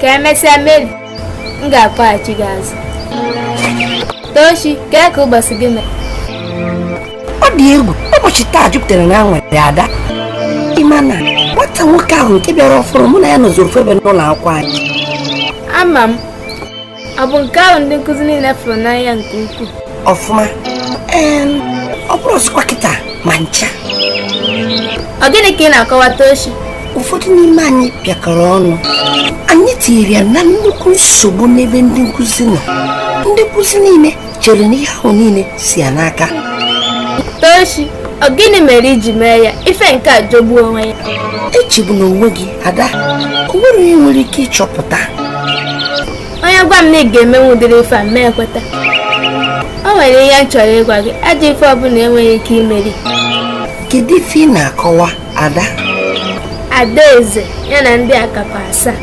Ka emesịa Mary, m ga-akpọghachi gị azụ. Tochi, kee ka ụbọchị gị mere? Ọ dị egwu, ụbọchị taa jupụtara na aṅụrị Ada. Ịma na nwata nwoke ahụ nke bịara ọfụrụ mụ na ya nọzoro ofu ebe n'ụlọ akwụkwọ anyị. Ama m. Ọ bụ nke ahụ ndị nkụzi niile fụrụ n'anya nke ukwuu. Ọfụma. Ọ bụrụ ọsịkwa kịta ma ncha. Ọ gịnị ka ị na-akọwa Tochi? Ụfọdụ n'ime anyị bịakọrọ ọnụ. Anyị tinyere ya na nnukwu nsogbu n'ebe ndị nkụzi nọ. Ndị nkụzi niile chere na ihe ahụ niile si ya n'aka. Tochi, ọ gịnị mere iji mee ya? Ife nke a jọgbuo onwe ya. Echegbuna onwe gị, Ada. O nwere onye nwere ike ịchọpụta. Onye gwa m na ị ga-emenwu ụdịrị ife a, mee ekweta. O nwere ihe m chọrọ ịgwa gị, ajọ ife ọbụla enweghị ike imeri. Kedu ife ị na-akọwa, Ada? Adaeze ya na ndị akapa asaa.